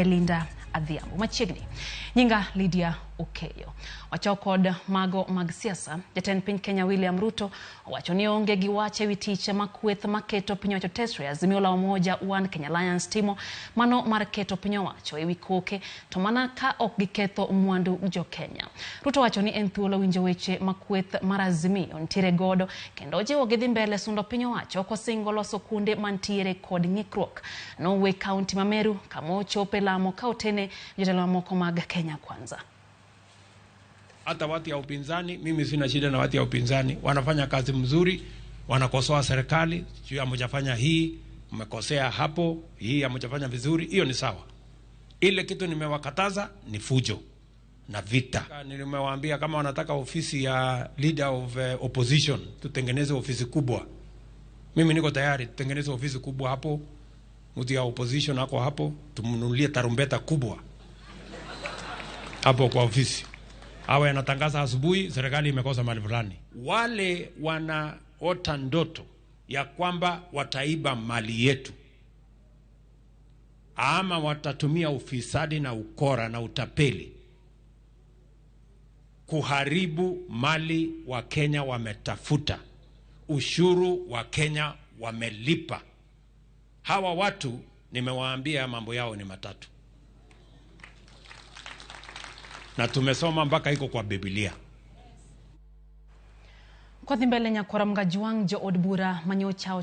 Linda Adhiambo. Machiegni, nyinga Lydia Okeyo. Wachako kod mago mag siasa. Jatend piny Kenya William Ruto owacho ni onge gi wach ewi tich ma kweth maketo piny owacho tesre Azimio la Umoja One Kenya Alliance timo mano mar keto piny owacho ewi koke to mana ka ok giketho mwandu jo Kenya. Ruto wacho ni en thuolo winjo weche ma kweth mar Azimio nitiere godo kendo ojiwo gidhi mbele sundo piny owacho kosingo loso kuonde mantiere kod ng'ikruok. Nowe kaunti ma Meru kama ochope lamo ka otene jotelo mamoko mag Kenya Kwanza. Hata watu ya upinzani, mimi sina shida na watu ya upinzani, wanafanya kazi mzuri, wanakosoa serikali, sijui hamjafanya hii, mmekosea hapo, hii hamjafanya vizuri, hiyo ni sawa. Ile kitu nimewakataza ni fujo na vita. Nimewaambia kama wanataka ofisi ya leader of opposition, tutengeneze ofisi kubwa. Mimi niko tayari tutengeneze ofisi kubwa hapo, mtu ya opposition ako hapo, tumnunulie tarumbeta kubwa hapo kwa ofisi awe anatangaza asubuhi, serikali imekosa mali fulani. Wale wanaota ndoto ya kwamba wataiba mali yetu ama watatumia ufisadi na ukora na utapeli kuharibu mali wa Kenya wametafuta, ushuru wa Kenya wamelipa. Hawa watu nimewaambia mambo yao ni matatu, na tumesoma mpaka iko kwa Biblia. Kwa dhi mbele nyakwar Mgajwang' jood bura manyocha